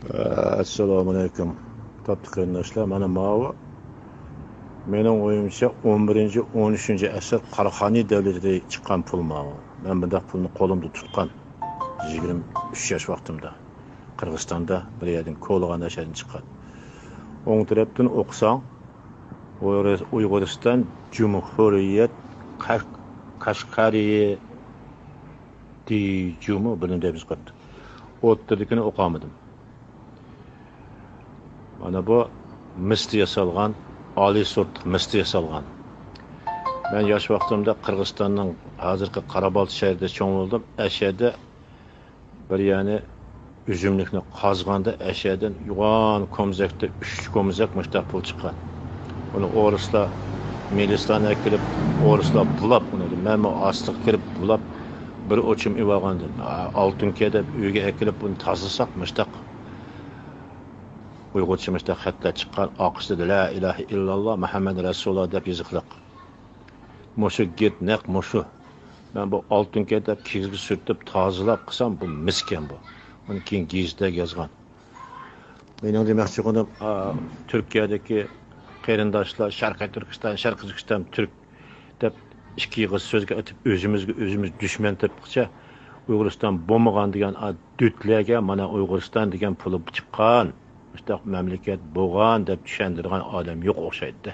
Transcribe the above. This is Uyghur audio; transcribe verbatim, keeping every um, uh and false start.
ئەسسالامۇئەلەيكۇم. تاپتى قېرىنداشلار، مانا ماۋۇ مېنىڭ ئويۇمچە ئون بىرىنچى، ئون ئۈچىنچى ئەسىر قاراخانىي دەۋرىدە چىققان پۇل ماۋۇ. مەن بۇنداق پۇلنى قولۇمدا تۇتقان، يىگىرمە ئۈچ ياش ۋاقتىمدا قىرغىزىستاندا بىر يەردىن كولىغان ئەشەدىن چىققان. ئوڭ تەرەپتىن ئوقۇساڭ، ئۇيغۇرىستان جۇمھۇرىيەت قەشقەرىيە دىجۇمۇ بىلىندە بىز قاتتى. ئوتتۇرىدىكىنى ئوقۇمىدىم. مانا بۇ مىستى ياسالغان، ئالىي سورتلۇق مىستى ياسالغان. مەن ياش ۋاقتىمدا قىرغىزىستاننىڭ ھازىرقى قارابالتا شەھىرىدە چوڭ بولدۇم. ئەشەدە بىر يەنى ئۈزۈملۈكنى قازغاندا ئەشەدىن يوغان كومزەكتە ئۈچ كومزەك مۇشتاق پۇل چىققان. ئۇنى ئورۇسلار مىلىسلارنى ئەكىلىپ، ئورۇسلار بۇلاپ ئۇنى، مەنمۇ ئاستىغا كىرىپ بۇلاپ، بىر ئوچۇم ئېۋالغاندىن، ئالتۇنكە دەپ ئۆيگە ئەكىلىپ، بۇنى تازىلىساق مۇشتاق ئۇيغۇرچە مۇشتاق خەتلەر چىققان، ئارقىسىدا لا ئىلاھە ئىللاللا مۇھەممەد رەسۇلۇللا دەپ يېزىقلىق. مۇشۇ گېپ نەق مۇشۇ. مەن بۇ ئالتۇنكە دەپ كىگىزگە سۈرتۈپ تازىلاپ قىلسام، بۇ مىسكەن بۇ. ئۇنى كېيىن گېزىتلەرگە يازغان. مېنىڭ دېمەكچى بولغىنىم، ئا، تۈركىيەدىكى قېرىنداشلار شەرقىي تۈركىستان، شەرقىي تۈركىستان تۈرك دەپ ئىككى ئېغىز سۆزگە ئېتىپ، ئۆزىمىزگە ئۆزىمىز دۈشمەن تېپقىچە، ئۇيغۇرىستان بولمىغان دېگەن ئا دۆتلەرگە مانا ئۇيغۇرىستان دېگەن پۇلى چىققان، مۇشۇنداق مەملىكەت بولغان دەپ چۈشەندۈرىدىغان ئادەم يوق ئوخشايدۇ.